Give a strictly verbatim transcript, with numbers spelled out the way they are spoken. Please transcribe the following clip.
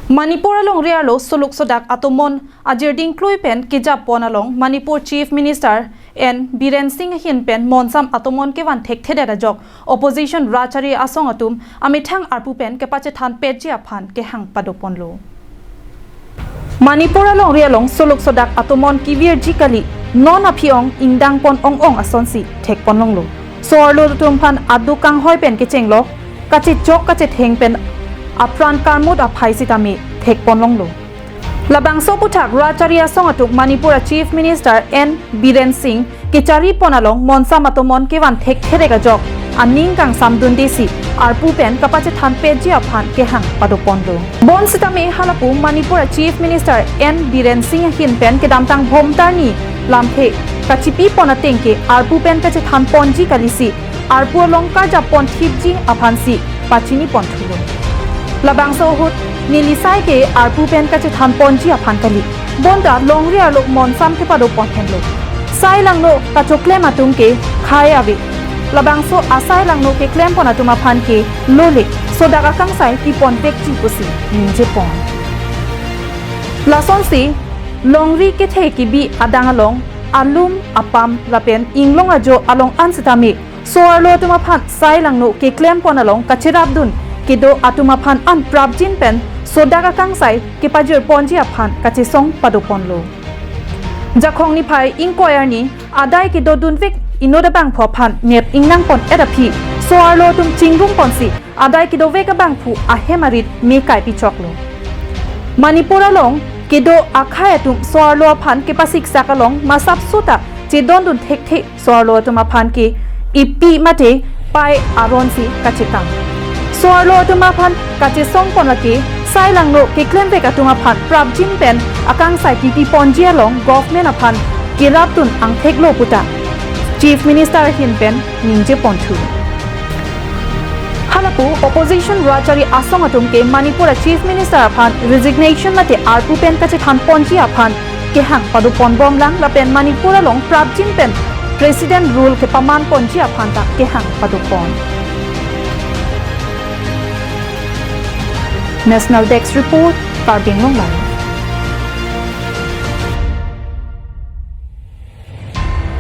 Manipur alongri arlo soluk sodak atomon ajirding klui pen kejap pon along Manipur Chief Minister N Biren Singh ahin pen monsam atomon kevan thekthedet ajok opposition rachari asong atum amethang arpu pen kepachethan petji aphan kehang pado ponlo. Manipur alongri along soluk sodak atomon kevirji kali, non aphi-ong ingdang pon ong-ong asonsi thek pon longlo. So-arlo atum aphan aduk kanghoi pen kechenglok, kachechok kachetheng pen apran karmut aphai sitame thek pon longlo. Labangso aputhak rachari asong atum Manipur a Chief Minister N Biren Singh kechari pon along monsam atomon kevan thekthedek ajok aning kangsamdundesi arpu pen kepachethan petji aphan kehang pado ponlo. Bonsitame halapu Manipur a Chief Minister N Biren Singh ahin pen kedamtang Bhomtar ni lamthe kachipi pon ateng ke arpu pen kachethan ponji kalisi, arpu along kejap pon thipji aphansi pachini pon thulo. Labangso ahut neli sai ke arpu pen kachethan ponji aphan kali. Bonta longri arlo monsam kepado pon henlo. Sai langno kachoklem atum ke khei ave. Labangso asai langno keklem pon atum aphan ke lole sodak akangsai pi pon vekji pusi ningje pon. Lasonsi longri kethe kebi adang along alum apam lapen inglong ajo along an sitame so-arlo atum aphan sai langno keklem pon along kacherapdun kedo atum aphan an prapjin pen sodak akangsai kepajir ponji aphan kachesong pado ponlo. Jakhong niphai ingkoi arni adai kedodunvek inut abangphu aphan nep ingnang pon et aphi so-arlo atum chingrum ponsi adai kedovek abangphu ahem arit me kaipi choklo. Manipur along kedo akhei atum so-arlo aphan kepasiksak along masap suta chedondun thekthe, so-arlo atum aphan ke ipi mate pai aronsi kachekang. So-arlo atum aphan kachesong pon lake sai langno keklemvek atum aphan prapjin pen akangsai pipi ponji along government aphan kerapdun angtheklo puta Chief Minister ahin pen ningje pon thu. Halapu opposition rachari asong atum ke Manipur a Chief Minister aphan resignation mate arpu pen kachethan ponji aphan kehang pado pon bomlang lapen Manipur along prapjin pen President rule kepaman ponji aphan ta kehang pado pon. National Desk Report, Karbi Anglong Live.